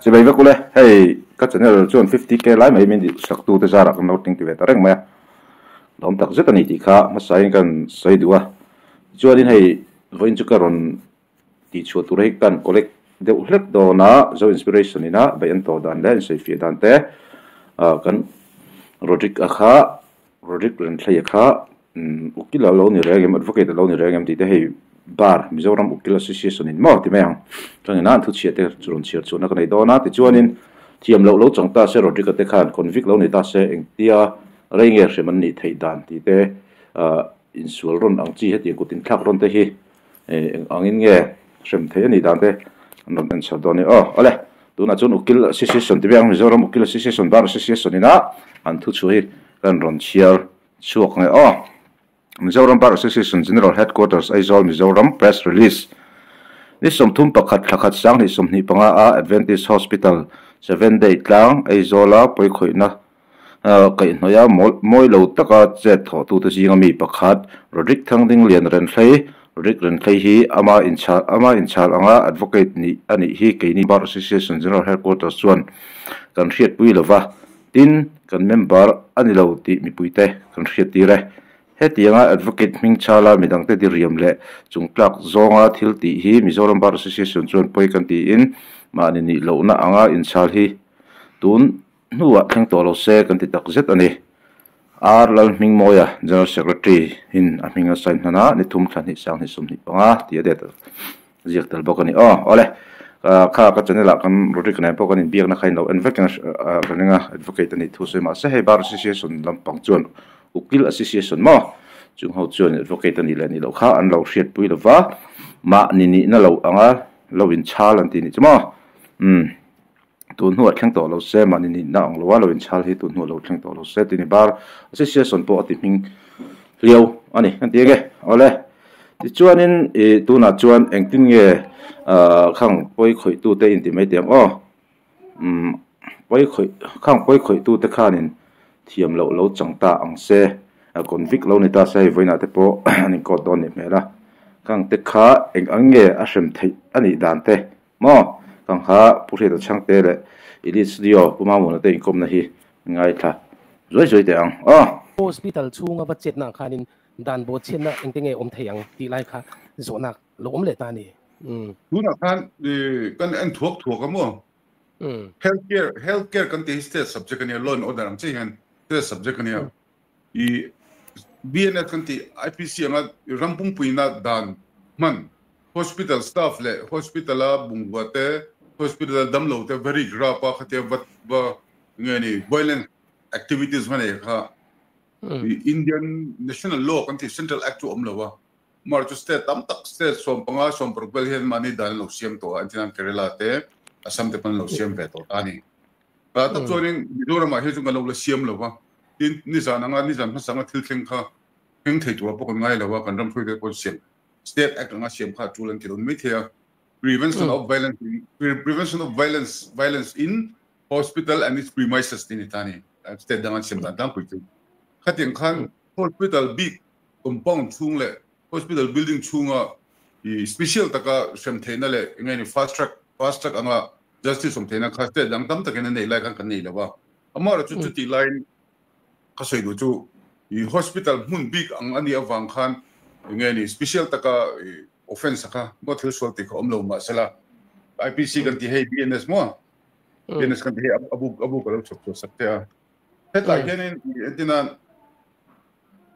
Chibai vek ule, hei ka channel chuan 50k lai mai min sak tu te zarah kan lo tling ti ve ta reng mai a, lawm tak zet a ni tih kha hmasain kan sawi duh a. Tichuanin hei vawiin chu ka rawn tihchhuah tur hi kan collect deuh hlek dawn a, Zo Inspiration ina beih an tawh dan leh insawifiah dan te kan Rodrick a kha Rodrick Renthlei a kha ukil a lo ni reng em advocate a lo ni reng em tih te hei bar Mizoram Ukil Association in maw ti mai ang chuan ina an thu chhiah te chu rawn chhiar chhuahna ka nei dawn a tichuanin thiam loh lo chang ta se Rodrick a te khan convict lo ni ta se engtia rei nge hrem an nih theih dan tih te ah insual rawn ang chi hetiang kut inthlak rawn te hi eng angin nge hrem theih a nih dan te an rawn en chho dawn a ni aw awle tunah chuan Ukil Association ti mai ang Mizoram Ukil Association Bar Association ina an thu chhuah hi kan rawn chhiar chhuak nge aw. Mizoram Bar Association General Headquarters Aizawl Mizoram Press Release Ni 31 thla khat 2025 a Adventist Hospital Seven Day tlang Aizawla pawikhawihna kaihhnawih a mawi lo taka chet thawhtute zinga mi pakhat Rodrick Thangdinglian Renthlei Rodrick Renthlei hi ama inchhal ama inchhal anga advocate nih a nih hi keini Bar Association General Headquarters chuan kan hriatpui lova Tin, kan member a ni lo tih mipuite kan hriattir e. Hetianga Advocate hmingchhala midangte diriam leh chungtlak zawnga thil tih hi Mizoram Bar Association chuan pawi kan tiin mahni nih lohna anga inchhal hi tun hnuah thleng tawh lo se kan ti tak zet a ni. R Lalhmingmawia, General Secretary in a hming a sign hman a, ni thum thla hnih sang hnih 25 tih a det ziak tel bawk a ni. Aw awle kha ka channel ah kan Rodrick nen pawh kan inbiakna kha in lo en vek ang ka ring a, advocate a nih thu sawi mahse hei Bar Association lampang chuan Ukil Association maw chung ho chuan advocate a nih leh nih loh kha an lo hriatpui lova mahni nihna lo anga lo inchhal an tih nih chu maw umm. Tun hnuah thleng tawh lo se, mahni nihna ang lo a, lo inchhal hi tun hnuah lo thleng tawh lo se tih ni bar Association pawh a ti hming hliau a ni kan ti ang e. Awle, tichuanin ih tunah chuan engtin nge ah khang pawi khawihtute inti mai teh ang aw. Umm pawi khawih khang pawi khawihtute khanin thiam loh lo chang ta ang se, convict lo ni ta se hei vawiinah te pawh an inkawt dawn nih hmel a. Khang te kha eng ang nge a hrem theih a nih dan te Maw? Kang kha Pu Hriata Chhangte leh Elite Studio Pu Mamuna te inkawmna hi ngaithla zuai zuai teh ang aw. Hospital chhunga va chetna ah khanin dan bawh chhiatna engte nge awm thei ang tih lai kha zawhna lo awm leh ta a ni. Tunah khan kan en thuak thuak a maw? Health care, health care kan tih hi state subject a nia, law and order ang chiah hian state subject a nia. I BNS kan tih IPC anga ram pumpuina dan hman hospital staff leh hospital a bungrua te hospital a damlo te va rik rap a khatia va va nge ni violent activities va nei kha Indian national law kan tih central act chu awm lo a mar chu state tam tak state 15 16 vel hian mahni dan an lo siam tawh a entirnan Kerala te Assam te pawn an lo siam ve tawh ta a ni. Tah tak chuanin Mizoramah hi chu kan lo la siam lo va, tin nizan anga nizan hmasa anga thil thleng kha thleng thei tura pawh kan ngai lo a, kan ram hruaite pawh siam State Act anga siam kha a tul an ti lo ni maithei a. Prevention of Violence in Prevention of Violence Violence in Hospital and its Premises tih a ni ta a ni, State danga an siam dan tlangpui chu. Khatiang khan Hospital bik compound chhung leh Hospital building chhunga i special taka hrem theihna leh eng nge ni fast track fast track anga justice awm theihna kha state dang tam takin an neih lai khan kan nei lo a. Amaherawhchu chutih laiin ka sawi duh chu i hospital hmun bik ang a nih avang khan eng nge ni special taka i offence kha maw thil sual tih kha awm lo mahsela IPC kan tih hei BNS maw BNS kan tih hei a bu a bu ka lo chhawp chhuah sak che a. Hetlai hianin entina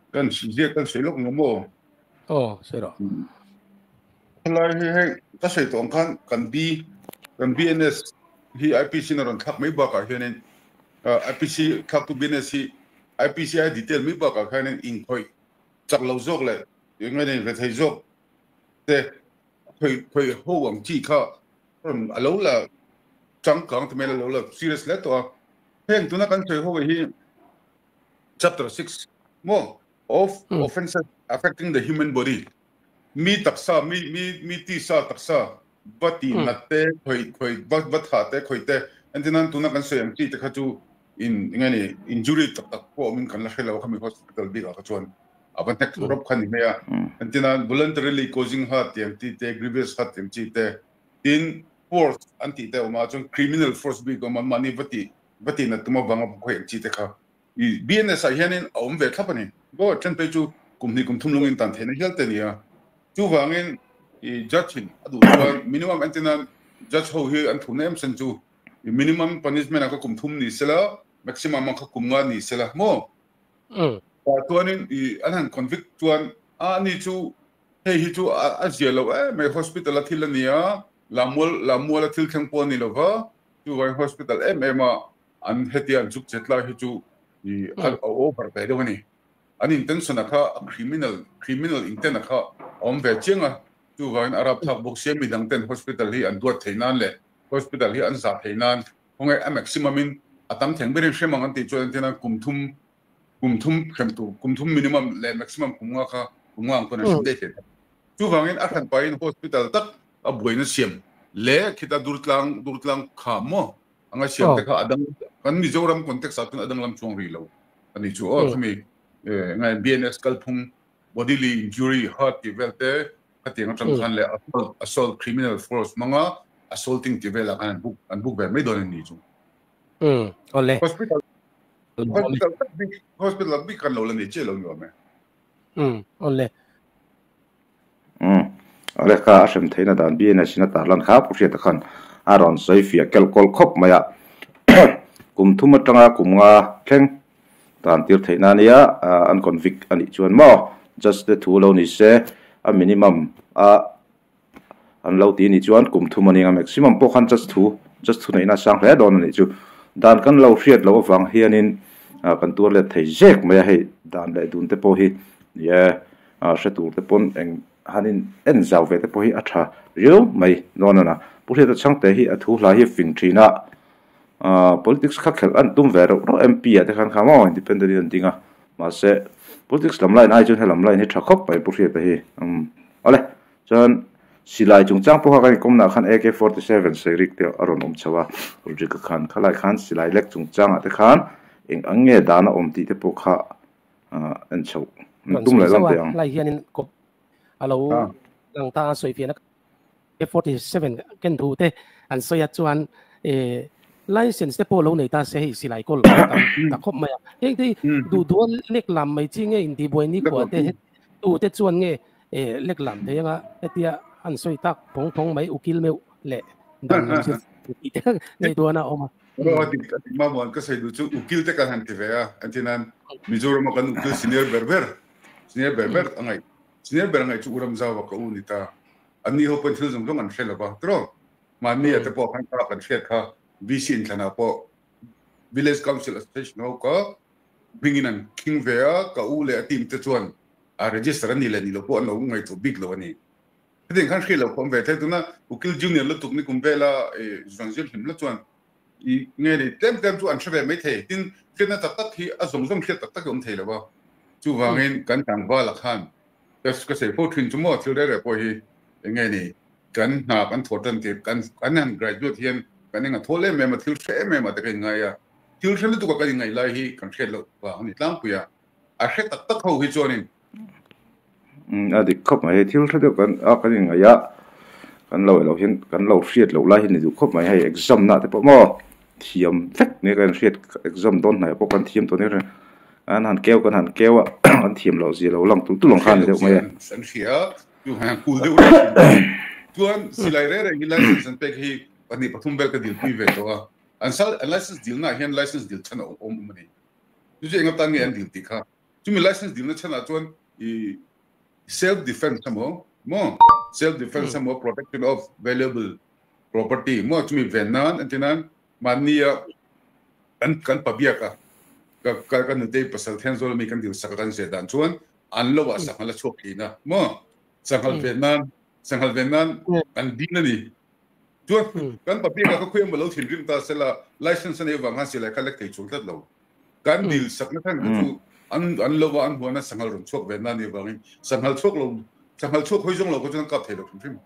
Kan ziak kan sawi lawk ang maw? Aw, sawi rawh. Helai hi hei ka sawi tawh ang khan kan B kan BNS hi IPC na rawn thlak mai bakah hianin IPC thlaktu BNS hi IPC ai detail mai bakah khanin inkhawih chak lo zawk leh eng nge ni rethei zawk te khawih khawih ho ang chi kha rawn a lo la changkang ti mai a lo la serious hle tawh a. Heng tuna kan sawi ho hi Chapter 6 maw of offences affecting the human body mi taksa mi mi mi tisa taksa va ti nat te khawih khawih va va thah te khawih te entirnan tuna kan sawi ang chi te kha chu in enge ni injury tak tak pawh awmin kan la hre lo khami hospital bik ah kha chuan a va hnek rop kha ni mai a entirnan voluntarily causing hurt tiang chi te grievous hurt tiang chi te tin. force an tih te a awm a, chuan criminal force bik a awm a, mahni va tih va tih nat tum avanga khawih ang chi te kha i BNS ah hianin a awm ve thlap a ni. Aw then phei chu kum hnih kum thum lungin tan theihna hial te a ni a. Chuvangin i judge in a duh chuan minimum entir nan judge ho hi an thuna em sen chu i minimum punishment ah kha kum thum ni sela maximum ah kha kum nga ni sela maw? Tah chuanin i an han convict chuan a ni chu hei hi chu a zia lo em mai hospital a thil a ni a, Lamual Lamual a thil thleng pawh a ni lova chuvangin hospital em em a an hetia an chuk chet lai hi chu i a over ve deuh a ni. An intention a kha a criminal criminal intent a kha a awm ve chiang a, chuvangin a rapthlak bawk sia midang ten hospital hi an duat theih nan leh hospital hi an zah theih nan khawnge a maximum in a tam theng berin hrem ang an tih chuan entirna kum thum kum thum hrem tur kum thum minimum leh maximum kum nga kha kum nga ang pawn an hrem daih thei. Chuvangin a hran pahin hospital tak a buaina siam leh khita Durtlang Durtlang kha maw anga siam te kha a dang kan Mizoram context ah chuan a danglam chuang rih lo a ni chu aw khami ngai BNS kalphung bodily injury hurt tih vel te khatiang atang khan leh assault assault criminal force hmanga assaulting tih velah khan an book an book ve mai dawn a ni chu. Awle. Hospital hospital tak bik hospital bik kan lo la nei chiah lo ni awm e. Awle. Umm. Awle kha a hrem theihna dan BNS in a tarlan kha Pu Hriata khan a rawn sawi fiah kelh kawlh khawp mai a. Kum thum atanga kum nga thleng dan tir theihna a nia, an convict a nih chuan maw judge te thu lo ni se a minimum a an lo ti nih chuan kum thum a ning a, maximum pawh khan judge thu judge thu neihna a sang hle dawn a nih chu. Dan kan lo hriat loh avang hianin kan tuar let thei zek mai a, hei dan leh dun te pawh hi ni e. A hre tur te pawn eng han in en zau ve te pawh hi a tha riau mai dawn a na. Pu Hriata Chhangte hi a thu hla hi a fing thin a, politics kha khelh an tum ve reuh reuh MP ah te khan kha maw independent in an ding a, mahse politics lam line ai chuan helam line hi tha khawp mai Pu Hriata hi. Umm awle chuan silai chungchang pawh kha kan inkawmna ah khan AK47 sairik te a rawn awm chho a, Rodrick-a khan khalai khan silai lek chungchang ah te khan eng ang nge dan a awm tih te pawh kha en chhoh an tum leh lam teh ang. Lai hianin kawp a lo lang ta a sawi fiahna K47 ken thu te an sawi a chuan license te pawh lo nei ta se hei silai kawl tam ta khawp mai a. Heng te hi duh duh a lek lam mai chi nge intibuai nikhua te tu te chuan nge lek lam thei anga hetia an sawi tak phawng phawng mai ukil meuh leh dan lam chu tih te nei duan a awm a. Aw dik a dik mamuan ka sawi duh chu ukil te kan han ti ve a entirnan Mizoram a kan ukil senior ber ber senior ber ber a ngaih senior ber a ngaih chu Uramzaua ka u ni ta anni ho pawhin thil zawng zawng an hre lo va tiraw mahni a te pawh khan kha kan hriat kha VC inthlanah pawh Village Council Association ho kha hmingin an khing ve a ka u leh a team te chuan a register a ni leh ni lo pawh an lo ngaihtuah bik lo a ni. Hetiang khan hriat loh khawm ve thei tuna ukil junior lutuk ni kum vela zuan zir hlim la chuan i nge ni tlem tlem chu an hre ve mai thei tin hriatna tak tak hi a zawng zawng hriat tak tak hi awm thei lo a chuvangin kan tlangvala khan ka sawi fo thin chu maw thil reh reh pawh hi nge ni kan hna kan thawh tan tir kan kan han graduate hian kan enga thawl em em a thil hre em em a te ka inngai a thil hre lutuk a kan inngaih lai hi kan hriat loh vang a ni tlangpui a a hre tak tak ho hi chuanin A dik khawp mai hei thil hre deuh kan a kan inngaih a kan lo elo hian kan lo hriat loh lai hi ni duh khawp mai hei exam na te pawh maw thiam vek nia kan hriat exam dawn hnaih pawh kan thiam tawh nia kan han keu kan han keu a kan thiam loh zia lo lang tulh tulh ang kha a ni deuh mai a. An hria chu han kul deuh reng thin chuan silai reng reng hi license an pek hi pahnih pathum vel ka dilpui ve tawh a an sal an license dilna ah hian license dil chhan a awm awm a ni chu chu eng atan nge an dil tih kha Chumi license dilna chhanah chuan i self defense emaw maw self defense emaw protection of valuable property maw chumi ven nan an ti nan mahnia kan kan pabiak a ka ka ka nutei pasal Thenzawl ami kan dil sak a kan zeh dan chuan an lo ah sanghal a chhuak thin a maw sanghal ven nan sanghal ven nan kan dil a ni chuan kan pabiak a ka khuai emaw lo thinrim ta sela license a neih avang khan silai kha lek thei chul tlat lo. Kan dil sakna khan kha chu an an lova an huana sanghal rawn chhuak ve na ni avangin sanghal chhuak lo sanghal chhuak hawi zawng lo kha chuan an kap thei lo hrim hrim.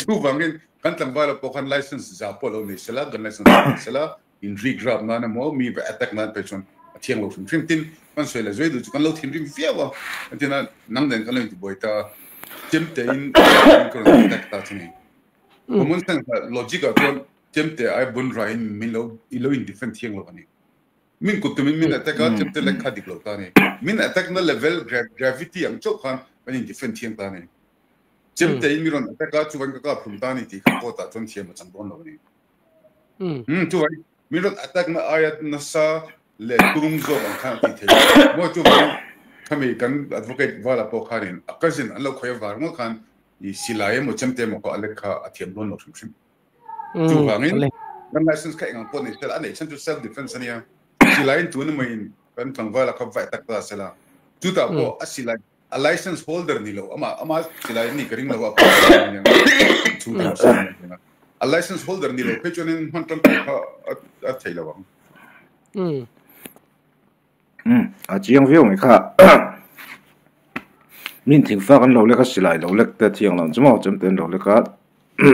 Chuvangin kan tlangval ah pawh khan license za pawh lo nei sela gun license pawh nei sela in rik rap nan emaw mi va attack nan phei chuan a thiang lo hrim hrim. Tin kan sawi leh zui duh chu kan lo thinrim viau a entirna nang nen kan lo intibuai ta chem tein ka rawn attack ta chu ni. Common sense ah logic ah chuan chemte ai bun ra in min lo i lo in defend thiang lo a ni. Min kut tumin min attack a, chemte lek kha dik lo ta a ni. Min attack na level gravity ang chauh khan kan in defend thiang ta a ni. Chemte in mi rawn attack a, chuvan ka kap hlum ta a ni tih kha court ah chuan thiam a chang dawn lo a ni. Chuvan min rawn attack na aia nasa leh turung zawk ang khan a tih theih. Maw chuvan khami kan advocate vala pawh khanin a cousin an lo khawih avar ngawt khan i silai emaw chemte emaw kha a lek kha a thiam dawn lo hrim hrim. Chuvangin kan license kha engang pawh nei sela a neih chhan chu self defense a nia. Silaiin tun emaw in kan tlangvala kha va attack ta sela chutah pawh a silai a license holder ni lo ama ama silai ni ka ring lo a a license holder ni lo phei chuanin hman tangkai kha a thei lo ang. A chiang viau mai kha. Min thing fak an lo lek a silai lo lek te thiang lo chu maw chemte an lo lek a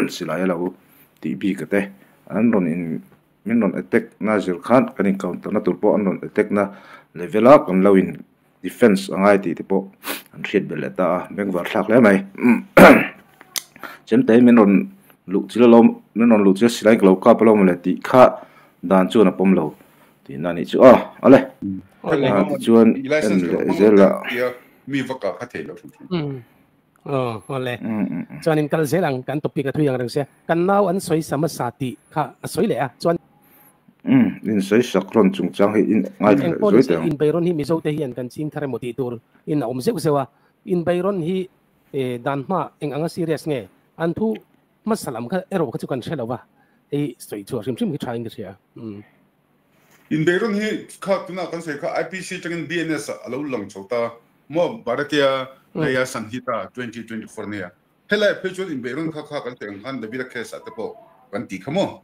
silai a lo tih bik a te an rawn in min rawn attack na zir khan kan in counter na tur pawh an rawn attack na level a kan lo in defense a ngai tih te pawh an hriat belh leh ta a bengvar thlak hle mai chemte min rawn luh chil alawm min rawn luh chil silai ka lo kap alawm le tih kha dan chuan a pawm lo. Tihna nih chu aw, awle. Tichuan en leh zel a. Mi va kah kha thei lo hrim hrim. Aw, awle. Chuan in kal zel ang, kan topic a thui ang reng sia. Kan nau an sawi sa hmasa tih kha a sawi leh a, chuan. Umm, in sawi sak rawn chungchang hi in ngaithla leh zuai teh ang. Inbeirawn hi Mizo te hian kan ching thar emaw tih tur in a awm zeuh zeuh a. Inbeirawn hi dan hma eng anga serious nge an thu hmasa lam kha erawh kha chu kan hre lo va, hei sawi chhuah hrim hrim hi tha in ka hria. Umm. Inbeirawn hi kha tunah kan sawi kha IPC atangin BNS ah a lo lang chho ta maw Bharatiya Nyaya Sanhita 2024 nia. Helai phei chuan inbeirawn kha kha kan sawi ang khan Davida case ah te pawh kan ti kha maw.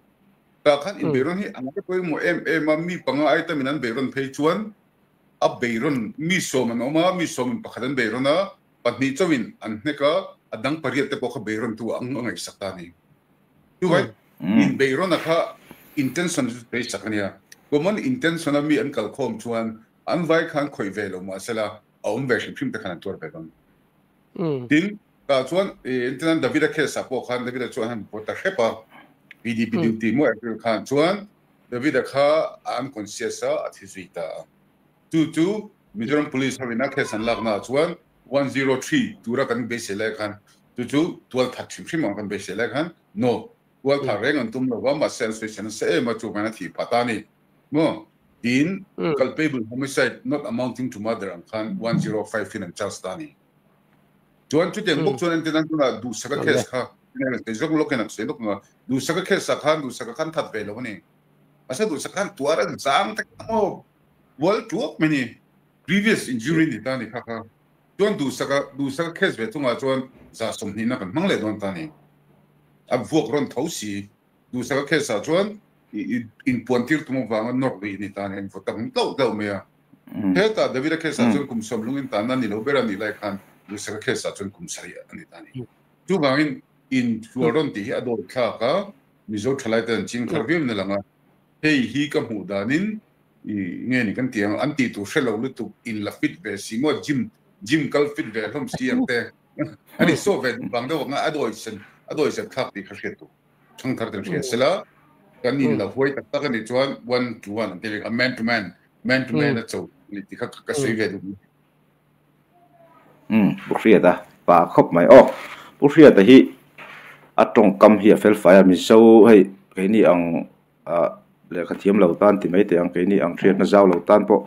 Tah khan inbeirawn hi a ngai pawimawh em em a, mi panga ai tamin an beirawn phei chuan a beirawn mi sawm an awm a, mi sawmin pakhat an beirawn a, pahnih chauhin an hnek a, a dang pariat te pawh kha beirawn tu ang a ngaihsak ta a ni. Chuvai inbeirawn a kha intention chu sawi sak a nia. Common intention a mi an kal khawm chuan an vai khan khawih ve lo mahsela a awm ve hrim hrim te khan an tuar ve dawn. Tin, tah chuan entirnan Davida case ah pawh khan Davida chuan han report ta hrep a, PDP duty maw April khan chuan Davida kha a unconscious a, a thi zui ta a. Chu chu Mizoram Police ho in a case an lakna ah chuan 103 tura kan beisei lai khan chu chu tual that hrim hrim ang kan beisei lai khan no tual that reng an tum lo va mahse an sawi chhen nasa em a chu vangin a thih phah ta a ni maw tiin culpable homicide not amounting to murder ang khan 105 in an charge ta a ni. Chuan chutiang bawk chuan entir nan tunah Duhsaka case kha sawi zawk lawkin an sawi lawk ang a Duhsaka case ah khan Duhsaka khan that ve lo a ni mahse Duhsaka khan tuar an zang tak maw Bual tuak mai ni. Previous injury ni ta ni kha kha. Chuan Duhsaka Duhsaka case ve chungah chuan zah sawmhnihna kan hmang leh dawn ta ni. A vuak rawn tho si. Duhsaka case ah chuan inpuan tir tum avanga nawr lui ni ta ni. An vaw tak hlauh hlauh mai a. Hetah Davida case ah chuan kum sawm lung in tanna ni lo ber a nih lai khan Duhsaka case ah chuan kum sarih a ni ta ni. Chuvangin insual rawn tih hi a dawi thlak a, Mizo thalai te an ching thar viau na lang a. Hei hi ka hmuh danin nge ni kan ti ang, an tih tur hre lo lutuk in la fit ve si maw, gym gym kal fit ve hlawm si ang te a ni saw ve duh vang deuh ang a, a dawi sen a dawi sen thlak tih kha hriat tur thangthar ten hria sela kan in la huai tak tak a nih chuan one to one an ti a man to man man to man a cho ni tih kha ka sawi ve duh. Umm Pu Hriata pa khawp mai aw Pu Hriata hi a tawngkam hi a fel fai a Mizo hei keini ang ah lehkha thiam lo tan ti mai teh ang keini ang hriatna zau lo tan pawh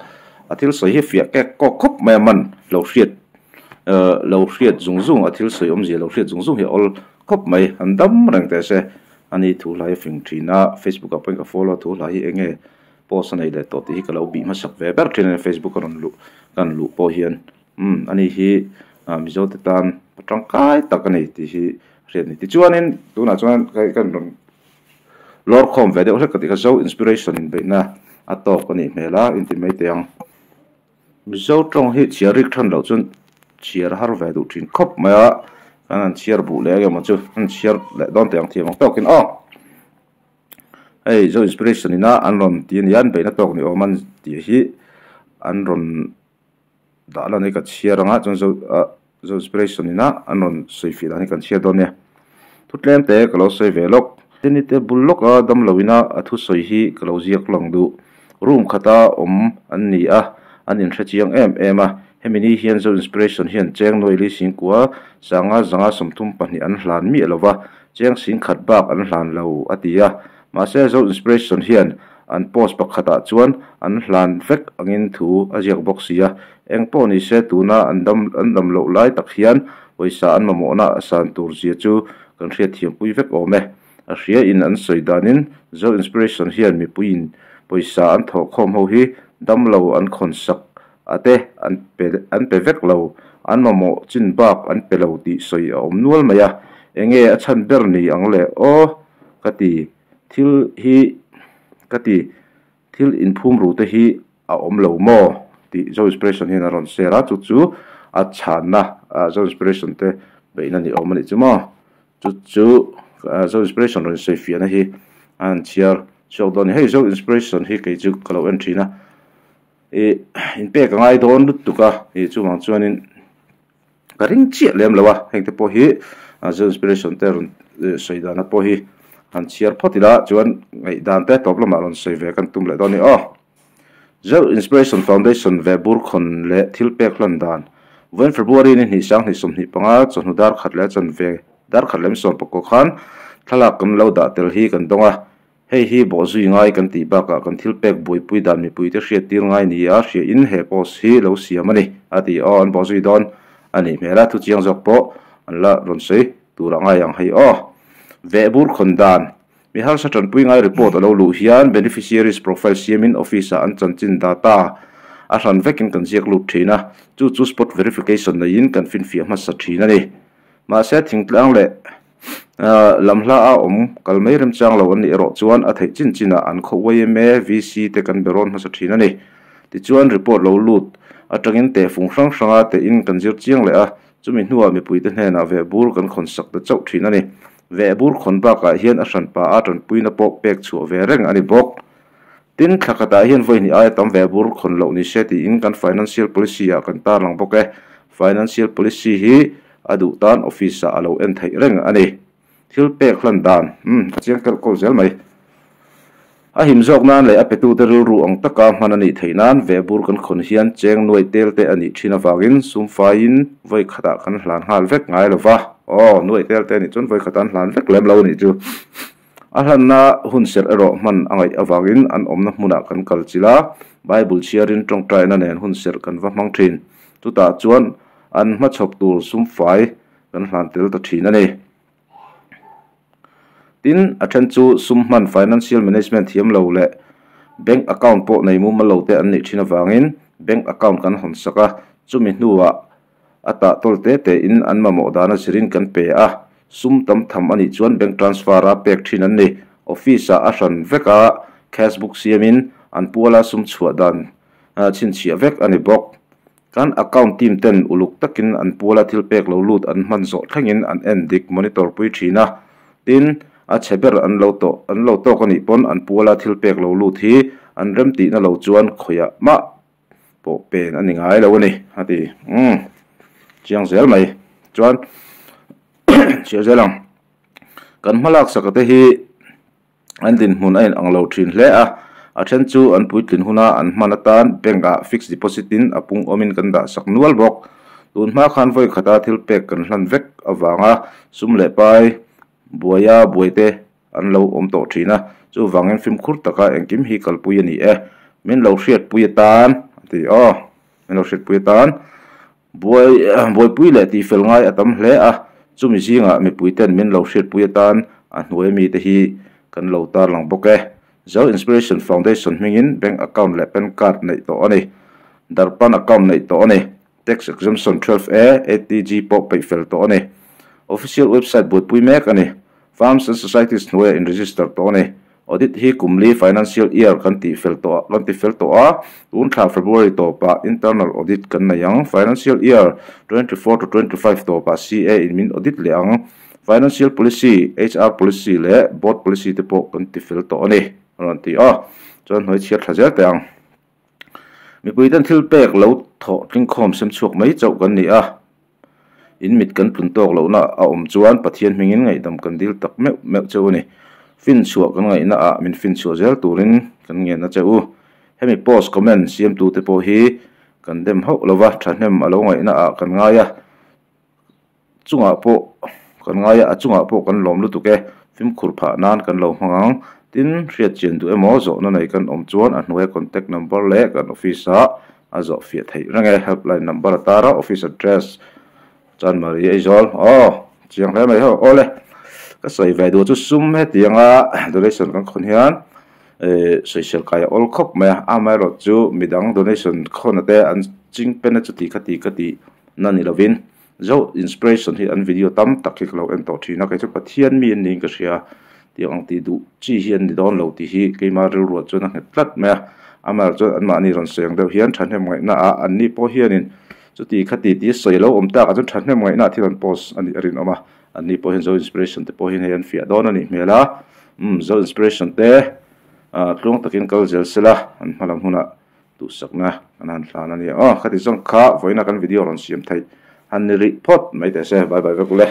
a thil sawi hi fiah kek kawk khawp mai a man lo hriat eh lo hriat zung zung a thil sawi awmzia lo hriat zung zung hi a awl khawp mai an dam reng teh se ani thu hla hi a fing thin a facebook ah pawhin ka follow a thu hla hi eng nge post a nei leh tawh tih hi ka lo bih hmasak ve ber thin a ni facebook a rawn luh kan luh pawh hian umm ani hi ah mizo te tan tangkai tak a ni tih hi hriat a ni tichuanin tunah chuan kan rawn Lawr khawm ve deuh hlek ka tih kha Zo Inspiration in beihna a tawk a nih hmel a inti mai teh ang. Mizo tawng hi chhiar rik than loh chuan chhiar har ve duh thin khawp mai a, kan han chhiar buh leh eng emaw chu an chhiar leh dawn teh ang thiam ang tawkin aw. Hei Zo Inspiration ina an rawn ti a nia an beihna tawk ni awm an tih hi an rawn dah lan hi ka chhiar ang a chuan Zo ah Zo Inspiration ina an rawn sawi fih dan hi kan chhiar dawn nia. Thu tlem te ka lo sawi ve lawk. Jenny te bul lawka damlo ina a thusawi hi ka lo ziak lang duh. Room khata awm an ni a, an inhre chiang em em a. Hemi ni hian Zo Inspiration hian cheng nuaili singkua sanga zanga 32 an hlan miah lova, cheng singkhat bak an hlan lo a ti a. Mahse Zo Inspiration hian an post pakhatah chuan an hlan vek angin thu a ziak bawk si a. Eng pawh ni se tuna an dam an dam loh lai tak hian pawisa an mamawhna a san tur zia chu kan hriat thiam pui vek awm e. A hria in an sawi danin Zo Inspiration hian mipuiin pawisa an thawh khawm ho hi damlo an khawn sak a te an pe an pe vek lo, an mamawh chin bak an pe lo tih sawi a awm nual mai a. Enge a chhan ber ni ang le aw ka ti thil hi ka ti thil inphum ru te hi a awm lo maw tih Zo Inspiration hian a rawn share a, chu chu a chhanna Zo Inspiration te beihna ni awm a nih chu maw. Chu chu Zo Inspiration rawn sawi fiahna hi a han chhiar chhuak dawn a ni. Hei Zo Inspiration hi kei chu ka lo en thin a, ih inpek a ngai dawn lutuk a, ih chuvang chuanin ka ring chiah lem lo a, heng te pawh hi Zo Inspiration te rawn sawi dana pawh hi han chhiar phawt ila chuan ngaihdan te tawp lamah rawn sawi ve kan tum leh dawn a ni aw. Zo Inspiration Foundation ve burkhawn leh thil pek hlan dan Vawiin February ni hnih sang hnih 25 chawhnu dar khat leh chanve dar khat lem 19 khan thlalak kan lo dah tel hi kan dawng a. Hei hi bawhzui ngai kan tih bakah kan thil pek buaipui dan mipuite hriat tir ngai ni a hria in he post hi lo siam a ni a ti aw an bawhzui dawn a nih hmel a thu chiang zawk pawh an la rawn sawi tur a ngai ang hei aw. Vehbur khawn dan Mi harsa tanpui ngai report a lo luh hian beneficiaries profile siamin office ah an chanchin data a hran vekin kan ziak lut thin a, chu chu spot verification neiin kan finfiah hmasa thin a ni. Mahse thingtlang leh lam hla a awm kal mai remchang lo an nih erawh chuan a theih chin chinah an khaw yma, VC te kan be rawn hmasa thin a ni. Tichuan report lo lut atangin tehfung hrang hranga tehin kan zir chiang leh a, chumi hnuah mipuite hnenah vehbur kan khawnsak ta chauh thin a ni. Vehbur khawn bakah hian a hranpa a tanpuina pawh pek chhuah ve reng a ni bawk. Tin, thla khatah hian vawi hnih aia tam vehbur khawn loh ni se tiin kan financial policy ah kan tarlang bawk e. Financial policy hi a duh tan office ah a lo en theih reng a ni. Thil pek hlan dan, umm, a chiang kelh kawl zel mai. A him zawk nan leh a petute rilru ang taka hman a nih theih nan vehbur kan khawn hian cheng nuaih tel te a nih thin avangin sumfaiin vawi khatah kan hlan nghal vek ngai lo va. Aw, nuaih tel te a nih chuan vawi khatah an hlan vek lem lo a nih chu. A hlanna hun serh erawh hman a ngaih avangin an awmna hmunah kan kal chilh a, Bible chhiarin tawngtaina nen hun serh kan va hmang thin. Chutah chuan an hmachhawp tur sumfai kan hlan tel ta thin a ni. Tin, a then chu sum hman financial management thiam lo leh bank account pawh nei mumal lo te an nih thin avangin bank account kan hawn sak a, chumi hnuah a tah tawl te te in an mamawh dana zirin kan pe a, sum tam tham a nih chuan bank transfer a pek thin an ni. Office ah a hran vek a, cash book siamin an puala sum chhuah dan chhinchhiah vek a ni bawk. Kan account team ten uluk takin an puala thil pek lo lut an hman zawh thlengin an en dik monitor pui thin a. Tin, a chhe ber an lo tawh an lo tawk a nih pawn an puala thil pek lo lut hi an rem tihna lo chuan khawiah mah pawh pen a ni ngai lo a ni a ti. Umm chiang zel mai chuan chhiar zel ang. Kan hmalak saka te hi An dinhmun a inang lo thin hle a, a then chu an puitlin huna an hman atan bank ah fixed deposit in a pung awmin kan dah sak nual bawk. Tun hma khan vawi khata thil pek kan hlan vek avanga sum leh pai buaia buaite an lo awm tawh thin a, chuvangin fimkhur taka engkim hi kalpui a ni e. Min lo hriatpui atan a ti aw, min lo hriatpui atan buai buaipui leh tihfel ngai a tam hle a, chumi zingah mipuiten min lo hriatpui atan a hnuai mite hi kan lo tarlang bawk e. Zo Inspiration Foundation hmingin bank account leh pan card neih tawh a ni. Darpan account neih tawh a ni. Tax exemption 12A, ATG pawh peih fel tawh a ni. Official website buaipui mek a ni. Farms and Societies hnuaiah in register tawh a ni. Audit hi kum li financial year kan tih fel tawh kan ti fel tawh a, tun thla February tawpah internal audit kan nei ang. Financial year 24 to 25 tawpah CA in min audit leh ang. Financial policy, HR policy leh board policy te pawh kan ti fel tawh a ni, a rawn ti a. Chuan hnuai chhiar thla zel teh ang. Mipui ten thil pek lo thawh tlingkhawm sem chhuak mai chauh kan ni a. In mit kan tlun tawk lohna a awm chuan Pathian hmingin ngaihdam kan dil tak meuh meuh che u ni. Fin chhuah kan ngaihna ah min fin chhuah zel turin kan ngen a che u. Hemi post comment siamtu te pawh hi kan dem hauh lova thahnem a lo ngaihna ah kan ngai a chungah pawh kan ngai a a chungah pawh kan lawm lutuk e. Fimkhur phah nan kan lo hmang ang. Tin, hriat chian duh emaw zawhna nei kan awm chuan a hnuaia contact number leh kan office ah a zawh fiah theih reng e. Helpline number a tar a, office address Chanmari Aizawl. Aw, chiang hle mai ho. Aw le, ka sawi ve duh chu sum hetianga donation kan khawn hian eh sawisel kai a awl khawp mai a, amaherawh chu midang donation khawn te an ching pen a chuti khati khati na ni lovin Zo inspiration hi an video tam tak hi ka lo en tawh thin a, kei chu Pathian mi an niin ka hria tih ang tih duh chi hi an ni dawn lo tih hi keima rilruah chuan a nghet tlat mai a, amaherawh chuan anmahni rawn sawi ang deuh hian thahnem ngaihna ah anni pawh hianin chuti khati tih sawi lo awm tak ah chuan thahnem ngaihna ah thil an post a nih a rinawm a, anni pawh hian Zo inspiration te pawh hian hei an fiah dawn a nih hmel a, umm Zo inspiration te ah tluang takin kal zel sela an hmalam hunah Duhsakna kan han hlan a nia aw. Khati zawng kha vawiina kan video rawn siam theih han ni rih phawt mai teh se. Bye bye vek ule.